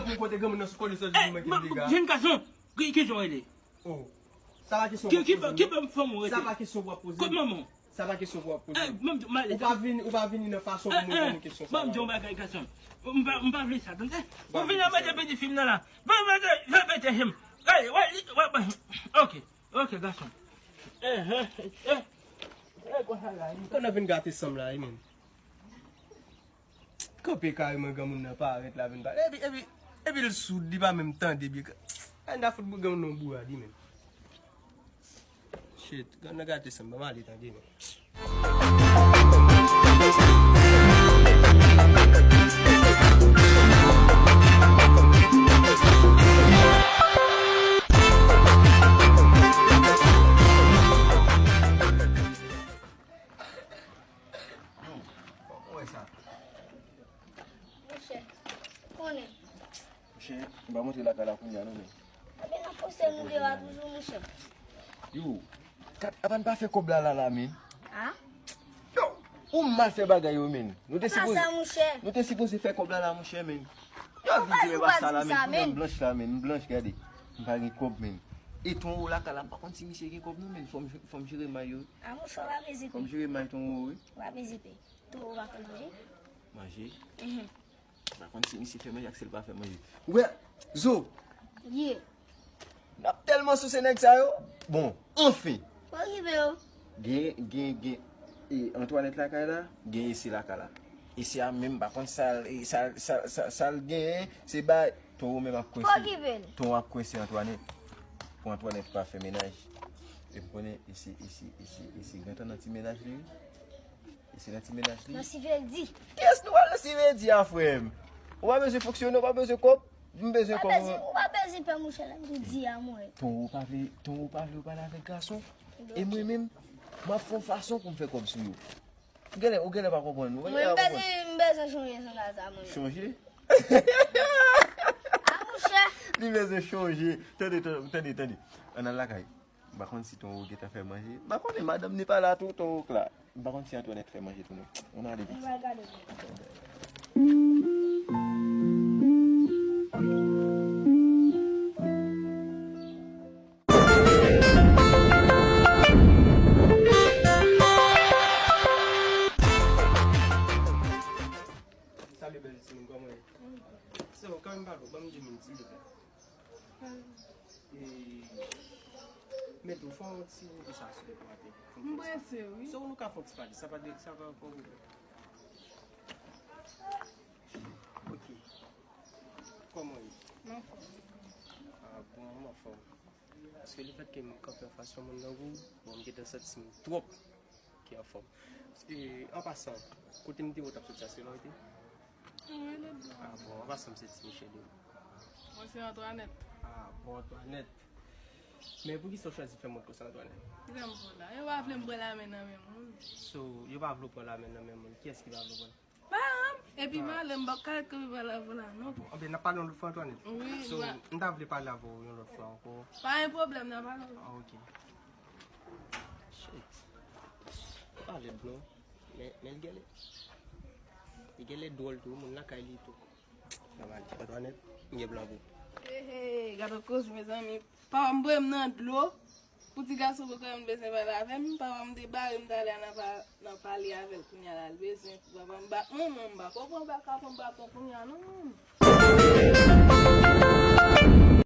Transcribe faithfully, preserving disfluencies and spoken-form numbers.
Pou kote granmoun nan sou kote sòti pou mwen ki dega. Jenn gason, ki, ki jan w rele? Oh. Sa pa kesyon pou w ap poze. Ki, ki, ki fanm ou rete? Sa pa kesyon pou w ap poze. Kot manman w? Sa pa kesyon pou w ap poze. Eh, manm, ou pa vini, ou pa vini nan fason pou mwen poze kesyon sa. Ban m di yon bagay, gason. M pa, m pa vle sa, tande? Ou vin anmède pitit fi m nan la. Vin, vin, vin, vin, vin, vin. Hey, wè, wè, wè. Ok, ok, gason. Eh, eh, eh. Eh, konsa la, wi. Konnen vin gate sanm la, wi, menm. Kanpe kareman granmoun nan parèt la vin pale. Epi, epi, epi l soud, li pa menm tande byen. Ann ta fout granmoun nan bourad, wi, menm. Shit, grann nan gate sanm, ban m ale tande, menm. Yo, fòk mwen wè sa. Monchè, konnen. Monchè, m pa monte lakay la kounye a non, men. Ebyen, n ap pouse nou deyò a toujou, monchè. Yo, kat, apa n pa fè kòb la la la, men? A? Yo, ou mal fè bagay yo, men. Nou te sipoze, nou te sipoze fè kòb la la, monchè, men. Yo, vin di, men, pa sa la, men. Kounye a m blanch la, men. M blanch, gade. M pa gen kòb, men. E Tonwo lakay la, m pa konn si misye gen kòb non, men. Fò m, fò m jere may yo. A, monchè, w pa bezwen pè. Fò m jere may Tonwo, wi. W pa bezwen pè. Tonwo pa konn manje? Manje? Mhm. M pa konn si misye fè manje ak si l pa fè manje. Ou wè, Zo! Ye. N ap tèlman souse nèg sa yo. Bon, anfen. Okipe yo. Gen, gen, gen, e, Antoinette lakay la, gen Esi lakay la. Esi a menm, m pa konn sa l, e, sa, sa, sa, sa l genyen, se bay. Tonwo menm ap kwense. Okipe l. Tonwo ap kwense Antoinette. Pou Antoinette pa fè mennaj. E m konnen Esi, Esi, Esi, Esi gentan nan ti mennaj li, wi. E se nan ti mennaj li. Nan Siveldi. Kiyès nou pral nan Siveldi a, frè m? Ou pa bezwen fonksyone, ou pa bezwen kòb. M bezwen kòb. Ou pa bezwen, ou pa bezwen pè, monchè, lè m di a mwen. Tonwo pa vle, Tonwo pa vle w pale avèk gason. E mwen menm, m ap fè yon fason pou m fè kòb sou yo. Ou genlè, ou genlè pa konprann. Ou genlè pa konprann. Mwen, m bezwen, m bezwen chonje sou gaz la, mwen. Chonje? A, monchè. Li bezwen chonje. Tande, tande, tande, tande. Ann al lakay. M pa konn si Tonwo gentan fè manje. M pa konnen, madanm ni pa la tou, Tonwo k la. M pa konn si Antoinette fè manje tou non. Ann ale pitit. Mwen pral gade pou ou. Salut, bèl timoun, kòman w ye? So, kanmenm pa twò, ban m di moun, silvouplè. E, men tou, fò yon ti repi sa sou lè pou atè. M prese, wi. So, nou ka fè yon ti pale, sa pa de, sa pa yon pwoblèm. Ok. Kòman w ye? M anfòm. A, bon, m anfòm. Paske lefètke m kanpe anfas yon moun tankou w, bon, m gentan santi m twòp ki anfòm. E, an pasan, kote m te wè w t ap soti a, se la w te? Wi, Leblanc. A, bon, an pasan, m se Ti Michel wi. Mwen se Antoinette. A, bon, Antoinette. Men poukisa w chwazi fè mòd konsa, Antoinette? Kilè m fè w la? Yo pa vle m pran lamen nan men moun. So, yo pa vle w pran lamen nan men moun. Kiyès ki pa vle w pran? Paran m. Epi malè m pa ka ret kanpe pale avè w la non. Anben, n ap pale yon lòt fwa, Antoinette. Wi. So, m ta vle pale avè w yon lòt fwa ankò. Pa gen pwoblèm, n a pale. A, ok. Shit. Pale blo. Men, men l genlè, li genlè dwòl tou, moun lakay li tou. Sa va, Antoinette, m gen plan pou ou. He, he, gade koze, mezanmi. Papa m voye m nan dlo. Pou ti gason poko menm bezwen pale avè m, papa m te bare m talè a nan pa, nan pale avè l kounye a la, l bezwen pou papa m bat mwen, mwen m pa konprann, m pa ka pran baton kounye a non.